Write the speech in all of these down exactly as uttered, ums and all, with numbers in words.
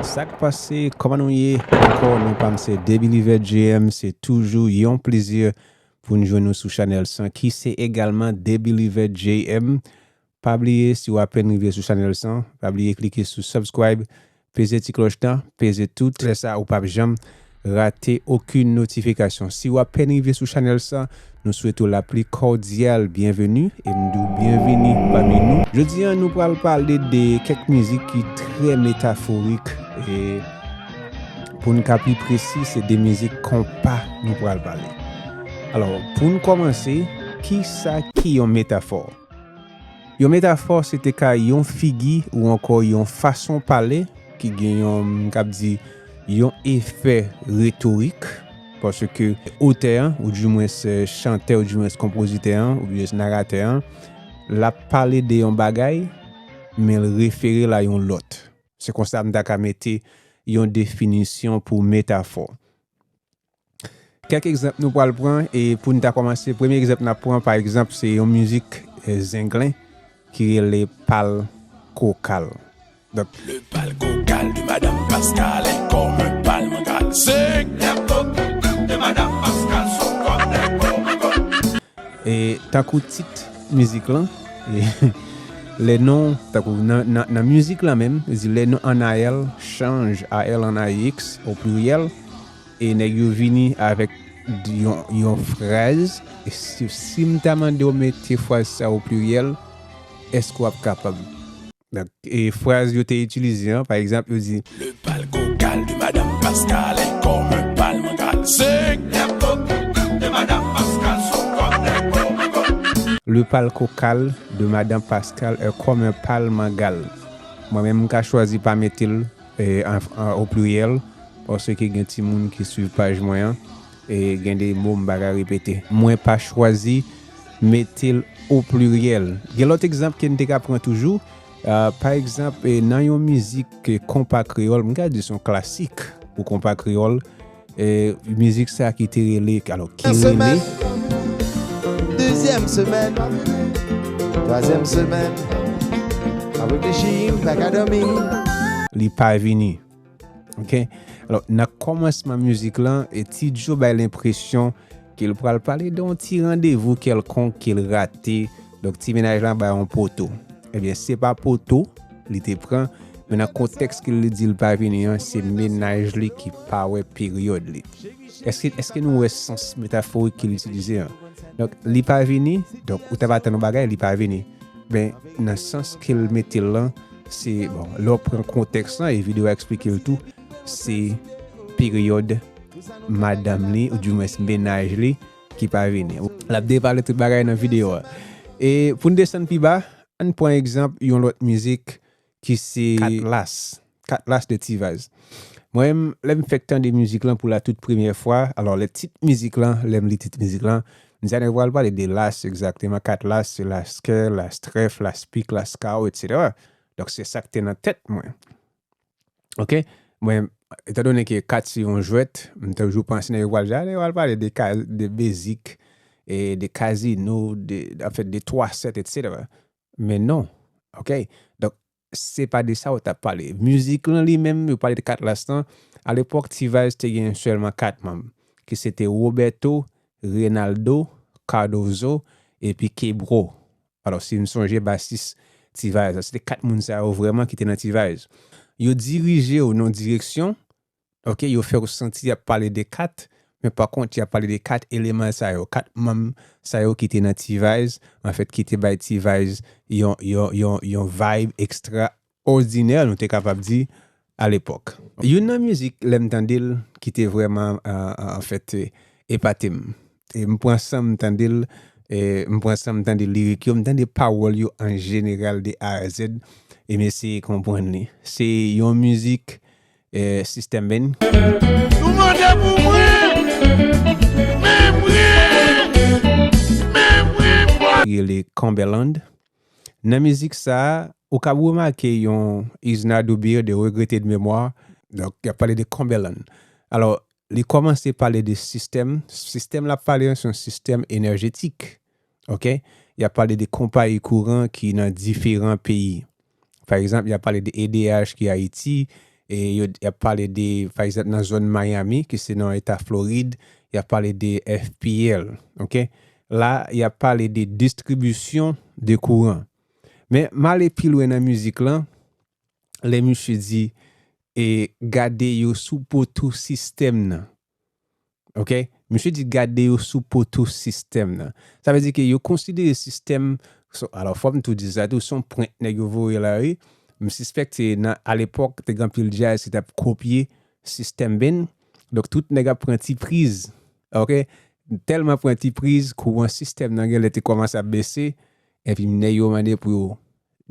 Sa k pase, kòman nou ye? Ankò, non pa m se Debi Livè J M, se toujou yon plezi pou n jwenn nou sou chanèl sa, ki se egalman Debi Livè J M. Pa bliye, si w apèn rive sou chanèl sa, pa bliye klike sou subscribe, peze ti klòch lan, peze tout. Lè sa, ou p ap janm rate okenn notifikasyon. Si w apèn rive sou chanèl sa, nou swete w la pli kòdyal byenveni e m di w byenveni pami nou. Jodi a, nou pral pale de kèk mizik ki trè metaforik e pou n ka pi presi, se de mizik konpa nou pral pale. Alò, pou n kòmanse, kisa ki yon metafò? Yon metafò se te ka yon figi ou ankò yon fason pale ki gen yon, m kab di, yon efè retorik, paske otè an, oudimwens, eh, chantè, oudimwens konpozitè an, oubyen naratè an, l ap pale de yon bagay, men l refere l a yon lòt. Se konsa m ta ka mete yon definisyon pou metafò. Kèk egzanp nou pral pran, e pou n ta kòmanse, premye egzanp n ap pran, pa egzanp, se yon mizik, eh, Zenglen ki rele Pal Kokal. Donk, Le pal kokal de Madame Pascal est comme un pal mangal. C'est la coque de Madame Pascal sont comme des cocottes. E tankou tit mizik lan, e, lè non, tankou nan, nan, nan mizik lan menm, li di lè non ann A L chanj, A L ann A X o pliryèl, e nèg yo vini avèk yon, yon fraz, e si, si m ta mande w mete fraz sa o pliryèl, èske w ap kapab? Donk, e fraz yo te itilize an, pa egzanp, yo di, Le pal kokal de Madame Pascal est comme un pal mangal. C'est la coque de Madame Pascal sont comme des cocottes. Le pal kokal de Madame Pascal est comme un pal mangal. Mwen menm, m ka chwazi pa mete l, eh, an, an, o pliryèl, paske gen timoun ki swiv paj mwen an, e gen de mo m pa ka repete. Mwen pa chwazi mete l o pliryèl. Gen lòt egzanp ke n te ka pran toujou. Ah, pa egzanp, eh, nan yon mizik, eh, konpa kreyòl, m ka di se yon klasik pou konpa kreyòl, eh, mizik sa ki te rele, alò, ki rele Dezyèm semèn, twazyèm semèn, m ap reflechi, m pa ka dòmi. Li pa vini. Ok? Alò, nan kòmansman mizik lan, e Ti Djo bay lenpresyon ke l pral pale de yon ti randevou kèlkonk ke l rate. Donk, ti mennaj lan bay yon poto. Ebyen, se pa poto li te pran, men nan kontèks ke li di l pa vini an, se mennaj li ki pa wè peryòd li. Èske, èske nou wè sans metaforik ke l itilize an? Donk, li pa vini, donk, ou t ap atann yon bagay, li pa vini. Men, nan sans ke l mete l lan, se, bon, lè w pran kontèks lan, e videyo a eksplike l tou, se peryòd madanm li, oudimwens mennaj li, ki pa vini. L ap depale tout bagay nan videyo a. E pou n desann pi ba, ann pran egzanp yon lòt mizik ki se Katlas. Katlas de T-Vice. Mwen menm, lè m fèk tande mizik lan pou la tout premyè fwa, alò, lè tit mizik lan, lè m li tit mizik lan, m di a nèg pral pale de las egzakteman, Katlas, se laskè, lastrèf, laspik, laskawo, etsetera. Donk, se sa k te nan tèt mwen. Ok? Mwen, etandone ke kat se yon jwèt, m toujou panse nèg yo pral di, a, nèg yo pral pale de ka-, de bezik, e de kazino, de, anfèt, de twa sèt, etsetera. Men non. Ok? Donk, se pa de sa yo t ap pale. Mizik lan li menm, yo pale de Katlas lan. Alepòk, T-Vice te gen sèlman kat manm, ki se te Roberto, Reynaldo, Cardozo, epi Kebro. Alò, si n sonje basis T-Vice, se te kat moun sa yo vrèman ki te nan T-Vice. Yo dirije w nan yon direksyon, ok, yo fè w santi y ap pale de kat, men pa kont, y ap pale de kat eleman sa yo, kat manm sa yo ki te nan T-Vice, anfèt, ki te bay T-Vice yon, yon, yon, yon vibe ekstra òdinè, nou te kapab di, alepòk. Youn nan mizik, lè m tande l, ki te vrèman, an, an, anfèt, epate m. E m pran san m tande l, e m pran san m tande lirik yo, m tande pawòl yo an jeneral de A a Z, e m eseye konprann li. Se yon mizik, e, System Ben. Nou mande pou mwen, men mwen, men mwen, mwen. Rele Cumberland. Nan mizik sa a, ou kab remake yon Is not to be de regrete de memwa. Donk, y ap pale de Cumberland. Alò, li kòmanse pale de sistèm. Sistèm l ap pale an, se yon sistèm enèjetik. Ok? Y ap pale de konpayi kouran ki nan diferan peyi. Pa egzanp, y ap pale de E D H ki Ayiti, e yo, y ap pale de, pa egzanp, nan zòn Miami, ki se nan eta Florid, y ap pale de F P L, oke? La, y ap pale de distribisyon de kouran. Men, m ale pi lwen nan mizik lan, lè misye di, e gade yo sou poto sistèm nan. Oke? Misye di gade yo sou poto sistèm nan. Sa vle di ke yo konsidere sistèm, so, alò, fò m tou di sa tou, se yon pwent nèg yo voye la, wi. M sispèk se nan, alepòk, te gen anpil djaz ki t ap kopye sistèm band. Donk, tout nèg ap pran ti priz. Oke? Tèlman pran ti priz, kouran sistèm nan genlè te kòmanse ap bese, epi nèg yo mande pou yo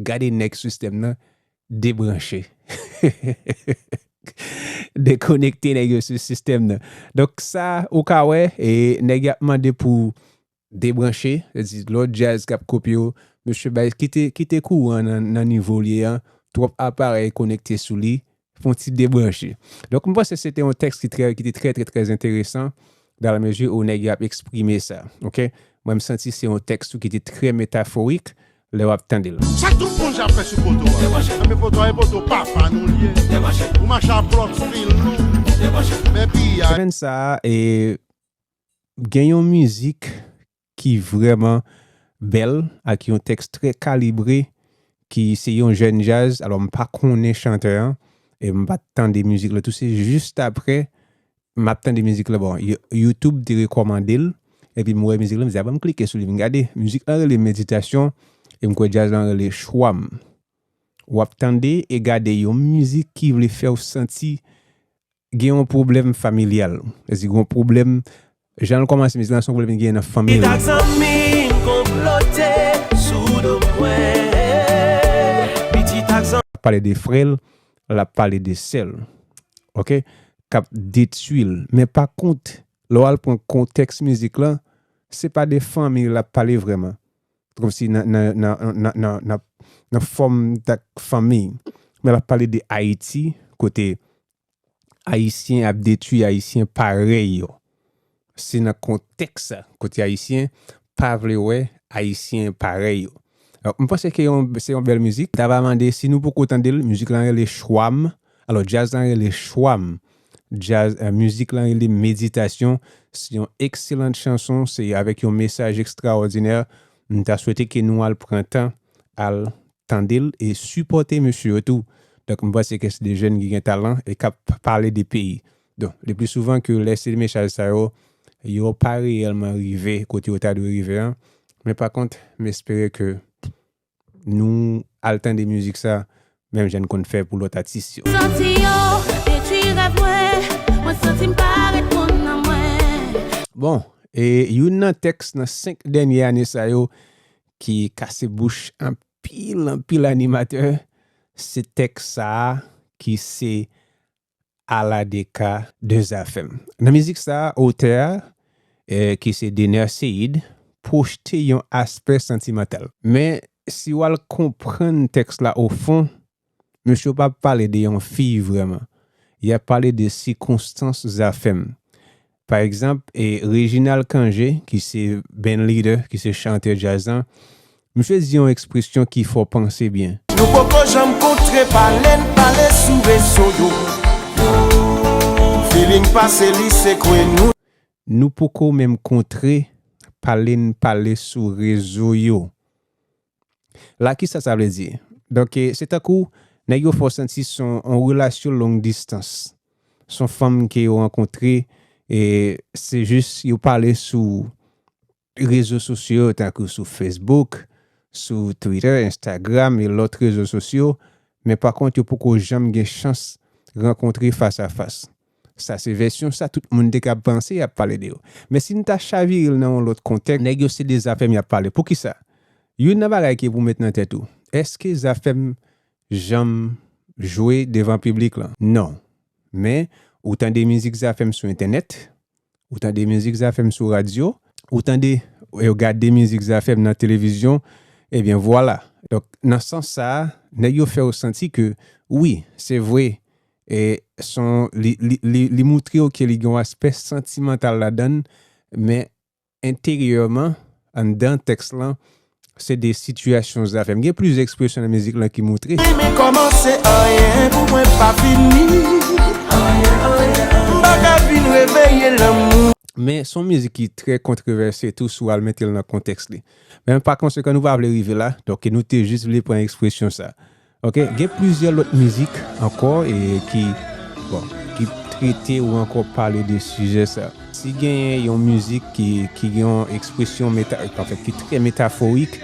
gade nèg sistèm nan debranche. Dekonekte nèg yo sou sistèm nan. Donk sa, ou ka wè, e nèg y ap mande pou debranche, se di lòt djaz k ap kopye yo, mesye bay, kite, kite kouran nan, nan nivo l ye an, twòp aparèy konekte sou li, fè yon ti debranche. Donk, m panse se te yon tèks ki trè, ki te trè, trè, trè enteresan, dans la mesure où nèg yo ap eksprime sa, oke? Mwen, m santi se yon tèks tou ki te trè metaforik, lè w ap tande l. Sa tout moun jan ap fè sou poto a. Anben poto a, e poto papa nou l ye. Ou mache a plòt stil nou. Men pi a. Semèn sa a, e, gen yon mizik ki vrèman bèl, ak yon tèks trè kalibre, ki se yon jèn djaz. Alò, m pa konnen chantè an, e m pa t tande mizik la tou. Se jis apre, m ap tande mizik la. Bon, You-, YouTube te rekòmande l, epi m wè mizik la, m di, a, ban m klike sou li, m gade. Mizik la rele Meditasyon, e m kwè djaz la rele Chwa m. W ap tande e gade yon mizik ki vle fè w santi gen yon pwoblèm familyal. Sètadi gen yon pwoblèm, jan l kòmanse mizik la, se yon pwoblèm ki gen nan fanmi l. Pitit ak zanmi m konplote sou do mwen. Pitit ak zanmi. L ap pale de frè l, l ap pale de sè l. Oke? K ap detwi l. Men pa kont, lè w al pran kontèks mizik la, se pa de fanmi l ap pale vrèman. Kòmsi nan, nan, nan, nan, nan, nan, nan fòm ak fanmi. Men l ap pale de Ayiti, kote Ayisyen ap detwi Ayisyen parèy yo. Se nan kontèks sa, kote Ayisyen pa vle wè Ayisyen parèy yo. Alò, m panse ke yon, se yon bèl mizik. M ta va mande, si nou poko tande l, mizik la rele Chwa m. Alò, djaz la rele Chwa m. Djaz, eh, mizik la rele Meditasyon. Se yon ekselan chanson, se avèk yon mesaj ekstraòdinè. M ta swete ke nou al pran tan, al tande l e sipòte mesye yo tou. Donk, m panse ke se de jèn ki gen talan e k ap pale de peyi. Donk, le pli souvan ke lè se mesaj sa yo, yo pa reyèlman rive kote yo ta dwe rive an. Men pa kont, m espere ke nou al tande mizik sa, menm jan n konn fè pou lòt atis yo. Santi yo detwi rèv mwen, mwen santi m pa ret moun nan mwen. Bon, e youn nan tèks nan senk dènye ane sa yo ki kase bouch anpil, anpil animatè, se tèks sa a ki se Aladeka de Zafèm. Nan mizik sa a, otè a, eh, ki se Dener Ceïd, pwojte yon aspè santimantal. Men, si w al konprann tèks la ofon, mesye yo pa pale de yon fi vrèman. Y ap pale de sikonstans Zafèm. Pa egzanp, e, Reginald Cangé, ki se band leader, ki se chantè djaz lan, misye di yon ekspresyon ki fè w panse byen. Nou poko janm kontre, pale n pale sou rezo yo. Feeling pase li se kwe nou. Nou poko menm kontre, pale n pale sou rezo yo. La, kisa sa vle di? Donk, e, se tankou nèg yo fè w santi se yon, yon relasyon long distans. Se yon fanm ke yo rankontre, e se jis yo pale sou rezo sosyo yo, tankou sou Facebook, sou Twitter, Instagram e lòt rezo sosyo, men pa kont, yo poko janm gen chans rankontre fas a fas. Sa se vèsyon sa tout moun te ka panse y ap pale de yo. Men si n ta chavire l nan yon lòt kontèks, nèg yo se de Zafèm y ap pale. Poukisa? Youn nan bagay ke pou met nan tèt ou, èske Zafèm janm jwe devan piblik lan? Non. Men, ou tande mizik Zafèm sou entènèt, ou tande mizik Zafèm sou radyo, ou tande, e, ou gade mizik Zafèm nan televizyon, ebyen, vwala. Donk, nan sans sa a, nèg yo fè w santi ke, wi, se vre, e, son, li, li, li, li moutre w ke li gen yon aspè santimantal ladan l, men enteryèman, anndan tèks lan, Se de sitiyasyon zafè. M gen plizyè ekspresyon nan mizik lan ki moutre. Men kòmanse anyen pou mwen pa fini. M pa ka vin reveye lanmou. Men se yon mizik ki trè kontwovèse tou si w al mete l nan kontèks li. Men pa konsekan nou pa vle rive la, donk nou te jis vle pran ekspresyon sa. Ok, gen plizyè lòt mizik ankò e ki bon, ki trete ou ankò pale de sijè sa. Si genyen yon mizik ki ki gen yon ekspresyon meta, anfèt ki trè metaforik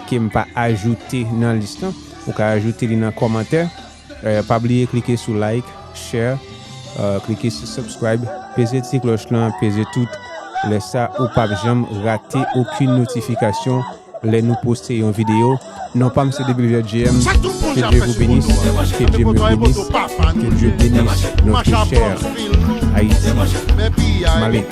ke m pa ajoute nan lis lan, ou ka ajoute li nan kòmantè. Euh, pa bliye klike sou like, share, euh, klike sou subscribe, peze ti klòch lan, peze tout. Lè sa ou p ap janm rate okenn notifikasyon lè nou poste yon videyo. Non pa m se W J M. Que Dieu vous bénisse, que Dieu me bénisse, que Dieu bénisse notre chère Haïti. M ale.